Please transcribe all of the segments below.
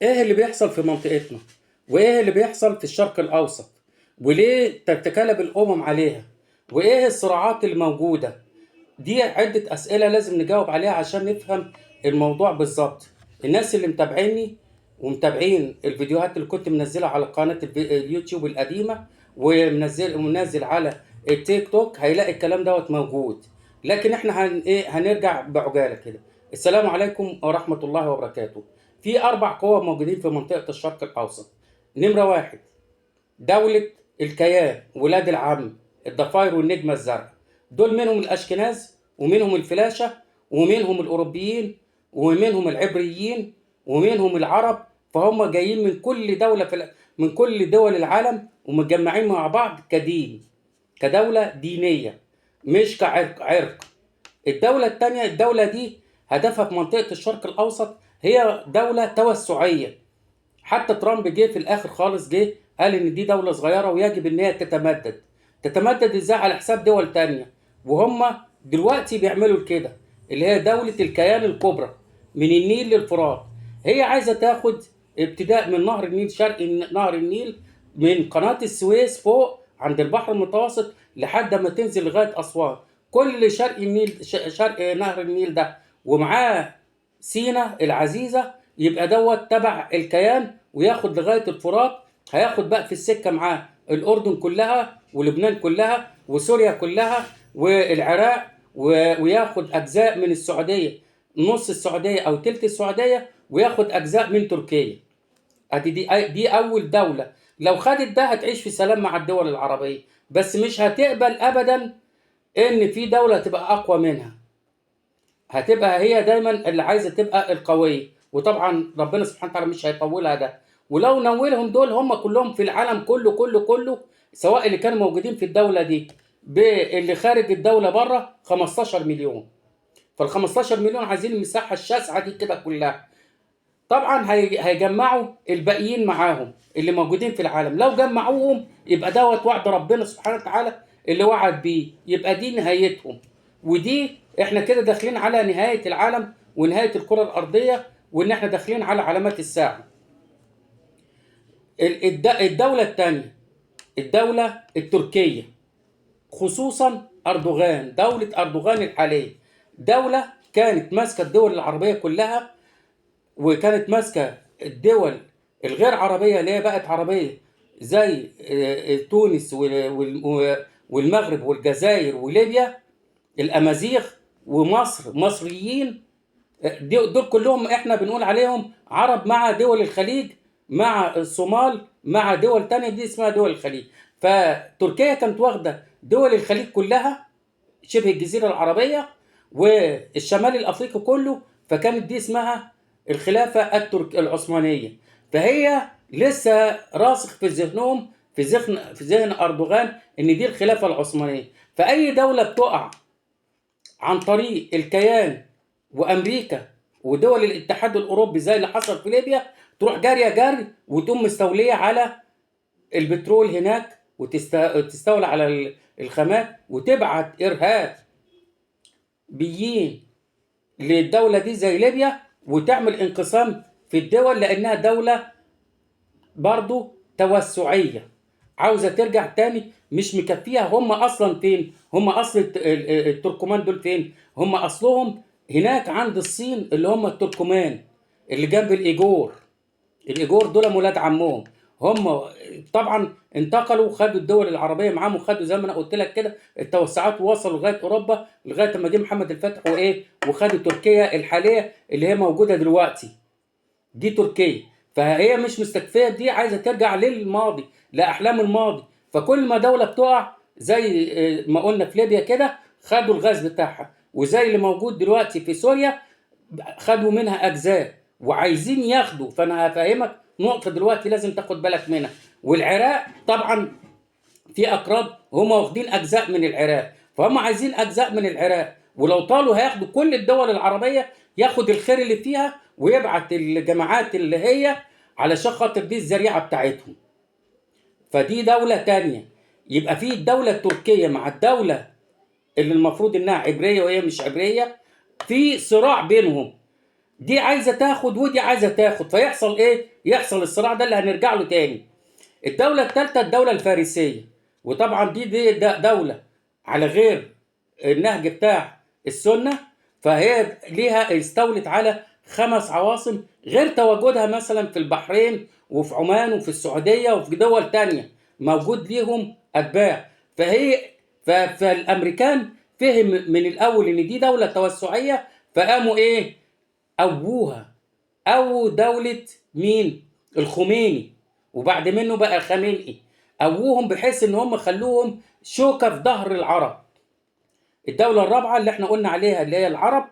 ايه اللي بيحصل في منطقتنا؟ وايه اللي بيحصل في الشرق الاوسط؟ وليه تتكالب الامم عليها؟ وايه الصراعات اللي موجودة؟ دي عدة اسئلة لازم نجاوب عليها عشان نفهم الموضوع بالظبط. الناس اللي متابعيني ومتابعين الفيديوهات اللي كنت منزلها على قناة اليوتيوب القديمة ومنزل على التيك توك هيلاقي الكلام دوت موجود، لكن احنا هن ايه هنرجع بعجالة كده. السلام عليكم ورحمة الله وبركاته. في 4 قوى موجودين في منطقة الشرق الأوسط. نمرة 1 دولة الكيان، ولاد العم، الضفاير والنجمة الزرقاء، دول منهم الأشكناز ومنهم الفلاشة ومنهم الأوروبيين ومنهم العبريين ومنهم العرب، فهم جايين من كل دولة من كل دول العالم ومتجمعين مع بعض كدين، كدولة دينية مش كعرق عرق. الدولة التانية، الدولة دي هدفها في منطقة الشرق الأوسط هي دولة توسعية. حتى ترامب جه في الآخر خالص، جه قال إن دي دولة صغيرة ويجب إن هي تتمدد. تتمدد إزاي؟ على حساب دول تانية، وهم دلوقتي بيعملوا كده، اللي هي دولة الكيان الكبرى من النيل للفرات. هي عايزة تاخد ابتداء من نهر النيل، شرق نهر النيل، من قناة السويس فوق عند البحر المتوسط لحد ما تنزل لغاية أسوان. كل شرق النيل، شرق نهر النيل ده ومعاه سينا العزيزة، يبقى دوت تبع الكيان وياخد لغاية الفرات. هياخد بقى في السكة معاه الأردن كلها ولبنان كلها وسوريا كلها والعراق، وياخد أجزاء من السعودية، نص السعودية أو تلت السعودية، وياخد أجزاء من تركيا. ادي دي أول دولة. لو خدت ده هتعيش في سلام مع الدول العربية، بس مش هتقبل أبدا إن في دولة تبقى أقوى منها. هتبقى هي دايما اللي عايزة تبقى القوية، وطبعا ربنا سبحانه وتعالى مش هيطولها ده. ولو نولهم دول هم كلهم في العالم كله كله كله، سواء اللي كانوا موجودين في الدولة دي باللي خارج الدولة بره، 15 مليون. فال 15 مليون عايزين المساحة الشاسعة دي كده كلها. طبعا هيجمعوا الباقيين معاهم اللي موجودين في العالم. لو جمعوهم يبقى دوت وعد ربنا سبحانه وتعالى اللي وعد بيه، يبقى دي نهايتهم. ودي احنا كده داخلين على نهاية العالم ونهاية الكرة الأرضية، وإن احنا داخلين على علامات الساعة. الدولة الثانية، الدولة التركية، خصوصا أردوغان، دولة أردوغان الحالية، دولة كانت ماسكة الدول العربية كلها، وكانت ماسكة الدول الغير عربية اللي هي بقت عربية زي تونس والمغرب والجزائر وليبيا، الأمازيغ ومصر، مصريين، دول كلهم احنا بنقول عليهم عرب، مع دول الخليج، مع الصومال، مع دول تانية دي اسمها دول الخليج. فتركيا كانت واخدة دول الخليج كلها، شبه الجزيرة العربية والشمال الأفريقي كله، فكانت دي اسمها الخلافة الترك العثمانية. فهي لسه راسخ في ذهنهم، في ذهن أردوغان إن دي الخلافة العثمانية. فأي دولة بتقع عن طريق الكيان وأمريكا ودول الاتحاد الأوروبي زي اللي حصل في ليبيا، تروح جارية جري وتقوم مستولية على البترول هناك وتستولى على الخامات وتبعت إرهاب بيين للدولة دي زي ليبيا، وتعمل انقسام في الدول، لأنها دولة برضو توسعية عاوزة ترجع تاني، مش مكفيها. هم أصلا فين؟ هم أصل التركمان دول فين؟ هم أصلهم هناك عند الصين، اللي هم التركمان اللي جنب الإيجور. الإيجور دول ولاد عمهم. هم طبعا انتقلوا وخدوا الدول العربية معاهم، وخدوا زي ما انا قلت لك كده التوسعات، ووصلوا لغاية أوروبا، لغاية ما جه محمد الفاتح وإيه، وخدوا تركيا الحالية اللي هي موجودة دلوقتي، دي تركيا. فهي مش مستكفية، دي عايزة ترجع للماضي، لأحلام الماضي. فكل ما دولة بتقع زي ما قلنا في ليبيا كده خدوا الغاز بتاعها، وزي اللي موجود دلوقتي في سوريا خدوا منها أجزاء وعايزين ياخدوا. فأنا هفهمك نقطة دلوقتي لازم تاخد بالك منها. والعراق طبعا في أكراد هم واخدين أجزاء من العراق، فهم عايزين أجزاء من العراق، ولو طالوا هياخدوا كل الدول العربية، ياخد الخير اللي فيها ويبعت الجماعات اللي هي علشان خاطر دي الذريعة بتاعتهم. فدي دولة تانية. يبقى في الدولة التركية مع الدولة اللي المفروض انها عبرية وهي مش عبرية، في صراع بينهم. دي عايزه تاخد ودي عايزه تاخد، فيحصل ايه؟ يحصل الصراع ده اللي هنرجع له تاني. الدولة الثالثة الدولة الفارسية، وطبعا دي دولة على غير النهج بتاع السنة، فهي ليها استولت على 5 عواصم غير تواجدها مثلا في البحرين وفي عمان وفي السعودية وفي دول تانية موجود ليهم أتباع. فالأمريكان فهم من الأول إن دي دولة توسعية، فقاموا إيه؟ قووها، قووا دولة مين؟ الخميني، وبعد منه بقى خامنئي، قووهم بحيث إن هم خلوهم شوكة في ظهر العرب. الدولة الرابعة اللي احنا قلنا عليها اللي هي العرب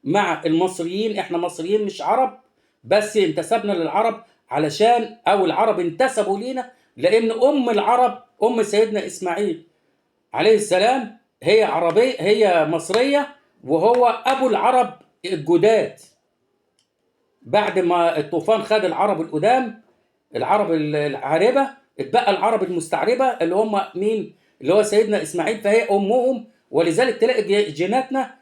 مع المصريين، احنا مصريين مش عرب، بس انتسبنا للعرب علشان، او العرب انتسبوا لينا لان ام العرب، ام سيدنا اسماعيل عليه السلام، هي عربية، هي مصرية، وهو ابو العرب الجداد. بعد ما الطوفان خد العرب القدام، العرب العاربة، اتبقى العرب المستعربة اللي هم مين؟ اللي هو سيدنا اسماعيل، فهي امهم. ولذلك تلاقي جيناتنا،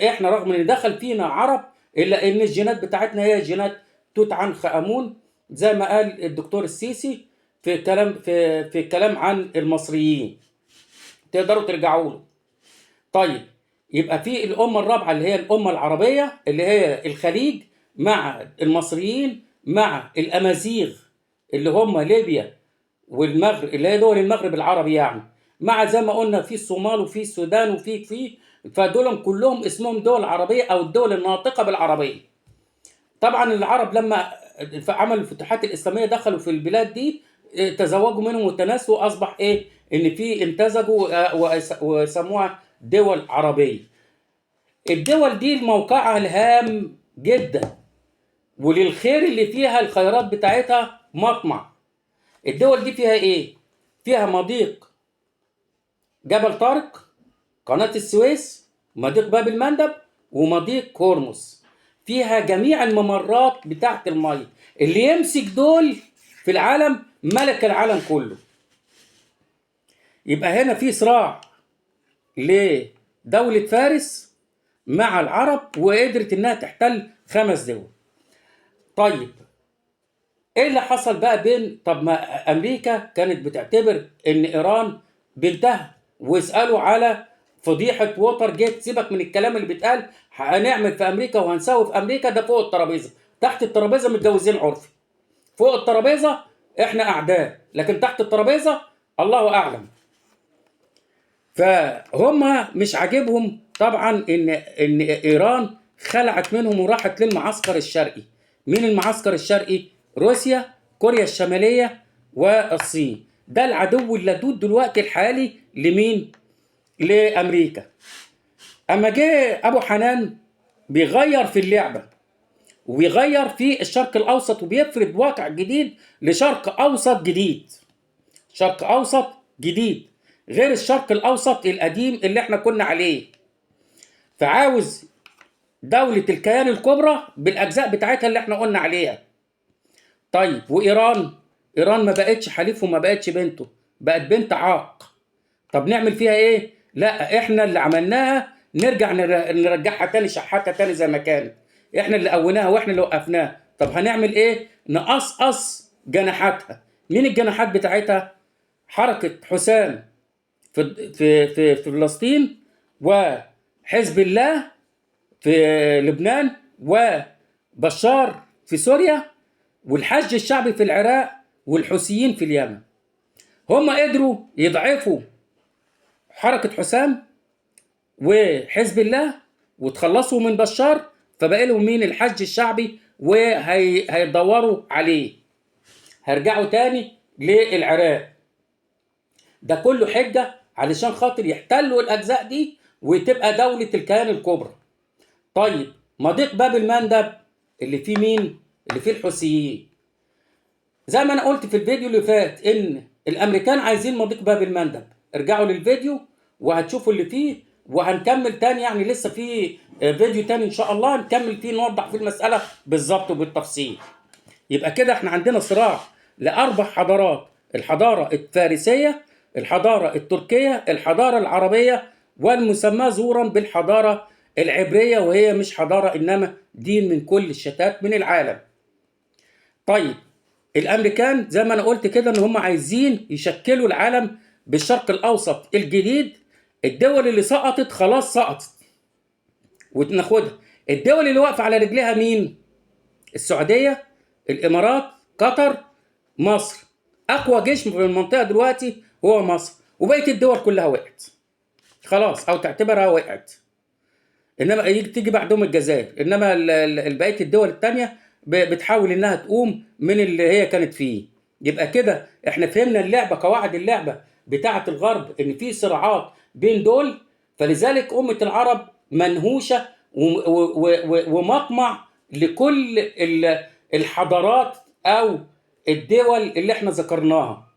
احنا رغم ان دخل فينا عرب، الا ان الجينات بتاعتنا هي جينات توت عنخ امون، زي ما قال الدكتور السيسي في الكلام عن المصريين، تقدروا ترجعوا له. طيب يبقى في الأمة الرابعة اللي هي الأمة العربية، اللي هي الخليج مع المصريين مع الأمازيغ اللي هم ليبيا والمغرب، اللي هي دول المغرب العربي يعني، مع زي ما قلنا في الصومال وفي السودان وفي فدولهم كلهم اسمهم دول عربية أو الدول الناطقة بالعربية. طبعا العرب لما عملوا الفتوحات الإسلامية دخلوا في البلاد دي، تزوجوا منهم وتناسوا، أصبح إيه؟ إن في امتزجوا وسموها دول عربية. الدول دي موقعها الهام جدا، وللخير اللي فيها الخيرات بتاعتها مطمع. الدول دي فيها ايه؟ فيها مضيق جبل طارق، قناة السويس، مضيق باب المندب، ومضيق هرمز. فيها جميع الممرات بتاعت المية. اللي يمسك دول في العالم ملك العالم كله. يبقى هنا في صراع لدولة فارس مع العرب، وقدرت انها تحتل 5 دول. طيب ايه اللي حصل بقى بين، طب ما امريكا كانت بتعتبر ان ايران بنتها، واسالوا على فضيحة ووتر جيت، سيبك من الكلام اللي بيتقال هنعمل في امريكا وهنسوي في امريكا، ده فوق الترابيزة، تحت الترابيزة متجوزين عرفي، فوق الترابيزة احنا اعداء، لكن تحت الترابيزة الله اعلم. فهم مش عاجبهم طبعا ان ايران خلعت منهم وراحت للمعسكر الشرقي. مين المعسكر الشرقي؟ روسيا، كوريا الشمالية، والصين. ده العدو اللدود دلوقتي الحالي لمين؟ لأمريكا. أما جه أبو حنان بيغير في اللعبة، وبيغير في الشرق الأوسط، وبيفرض واقع جديد لشرق أوسط جديد، شرق أوسط جديد غير الشرق الأوسط القديم اللي احنا كنا عليه. فعاوز دولة الكيان الكبرى بالأجزاء بتاعتها اللي احنا قلنا عليها. طيب وإيران؟ إيران ما بقتش حليف وما بقتش بنته، بقت بنت عاق. طب نعمل فيها ايه؟ لا، احنا اللي عملناها نرجع نرجعها تاني، شحاتها تاني زي ما كانت، احنا اللي قوناها واحنا اللي وقفناها. طب هنعمل ايه؟ نقصقص جناحاتها. مين الجناحات بتاعتها؟ حركة حسام في في في في فلسطين، وحزب الله في لبنان، وبشار في سوريا، والحشد الشعبي في العراق، والحوثيين في اليمن. هم قدروا يضعفوا حركة حسام وحزب الله وتخلصوا من بشار، فبقى لهم مين؟ الحشد الشعبي، وهيدوروا عليه، هيرجعوا تاني للعراق. ده كله حجة علشان خاطر يحتلوا الأجزاء دي وتبقى دولة الكيان الكبرى. طيب مضيق باب المندب اللي فيه مين؟ اللي فيه الحوثيين. زي ما انا قلت في الفيديو اللي فات ان الامريكان عايزين مضيق باب المندب، ارجعوا للفيديو وهتشوفوا اللي فيه، وهنكمل تاني، يعني لسه في فيديو تاني ان شاء الله نكمل فيه، نوضح فيه المسألة بالظبط وبالتفصيل. يبقى كده احنا عندنا صراع لأربع حضارات: الحضارة الفارسية، الحضارة التركية، الحضارة العربية، والمسمى زورا بالحضارة العبرية، وهي مش حضارة إنما دين من كل الشتات من العالم. طيب الامريكان زي ما انا قلت كده ان هم عايزين يشكلوا العالم بالشرق الاوسط الجديد. الدول اللي سقطت خلاص سقطت وناخدها. الدول اللي واقفة على رجليها مين؟ السعودية، الامارات، قطر، مصر. اقوى جيش في المنطقة دلوقتي هو مصر، وبقية الدول كلها وقعت خلاص او تعتبرها وقعت. انما تيجي بعدهم الجزائر، انما بقية الدول الثانية بتحاول انها تقوم من اللي هي كانت فيه. يبقى كده احنا فهمنا اللعبة، قواعد اللعبة بتاعه الغرب، ان في صراعات بين دول. فلذلك امه العرب منهوشه ومطمع لكل الحضارات او الدول اللي احنا ذكرناها.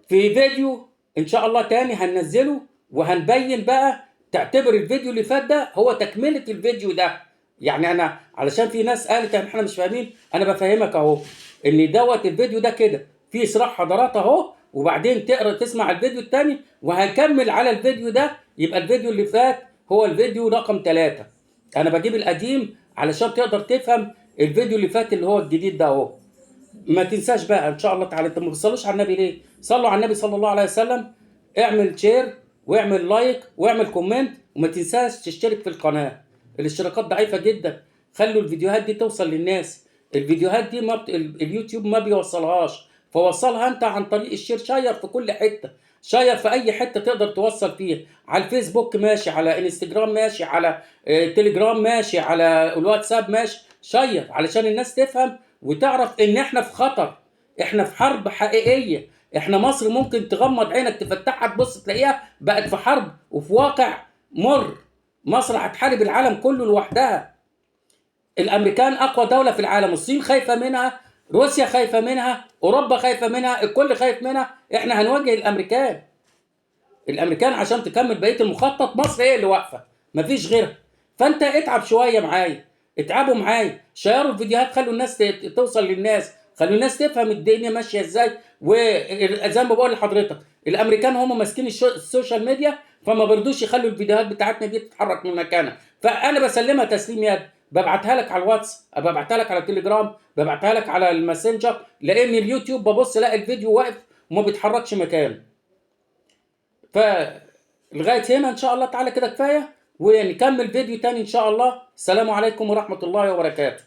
في فيديو ان شاء الله تاني هننزله وهنبين بقى، تعتبر الفيديو اللي فات ده هو تكملة الفيديو ده. يعني انا علشان في ناس قالت احنا مش فاهمين، انا بفهمك اهو ان دوت الفيديو ده كده في صراع حضارات اهو، وبعدين تقرا تسمع الفيديو التاني وهنكمل على الفيديو ده. يبقى الفيديو اللي فات هو الفيديو رقم 3. انا بجيب القديم علشان تقدر تفهم الفيديو اللي فات اللي هو الجديد ده اهو. ما تنساش بقى ان شاء الله تعالى، انت ما بتصلوش على النبي ليه؟ صلوا على النبي صلى الله عليه وسلم. اعمل share واعمل like واعمل comment، وما تنساش تشترك في القناة. الاشتراكات ضعيفة جدا، خلوا الفيديوهات دي توصل للناس. الفيديوهات دي ما اليوتيوب ما بيوصلهاش، فوصلها انت عن طريق ال share. share في كل حتة، share في اي حتة تقدر توصل فيها، على الفيسبوك ماشي، على انستجرام ماشي، على تليجرام ماشي، على الواتساب ماشي. share علشان الناس تفهم وتعرف ان احنا في خطر، احنا في حرب حقيقية. احنا مصر ممكن تغمض عينك تفتحها تبص تلاقيها بقت في حرب وفي واقع مر. مصر هتحارب العالم كله لوحدها. الامريكان اقوى دولة في العالم، الصين خايفة منها، روسيا خايفة منها، اوروبا خايفة منها، الكل خايف منها. احنا هنواجه الامريكان. الامريكان عشان تكمل بقية المخطط مصر هي اللي واقفة، مفيش غيرها. فانت اتعب شوية معايا، اتعبوا معايا، شيروا الفيديوهات، خلوا الناس توصل للناس، خلوا الناس تفهم الدنيا ماشية ازاي. وزي ما بقول لحضرتك الامريكان هم ماسكين ال social media، فما بيرضوش يخلوا الفيديوهات بتاعتنا دي تتحرك من مكانها. فانا بسلمها تسليم يد، ببعتها لك على الواتس، ببعتها لك على التليجرام، ببعتها لك على الماسنجر، لان اليوتيوب ببص الاقي الفيديو واقف وما بيتحركش مكانه. فلغايه هنا ان شاء الله تعالى كده كفاية، ونكمل فيديو تاني ان شاء الله. السلام عليكم ورحمة الله وبركاته.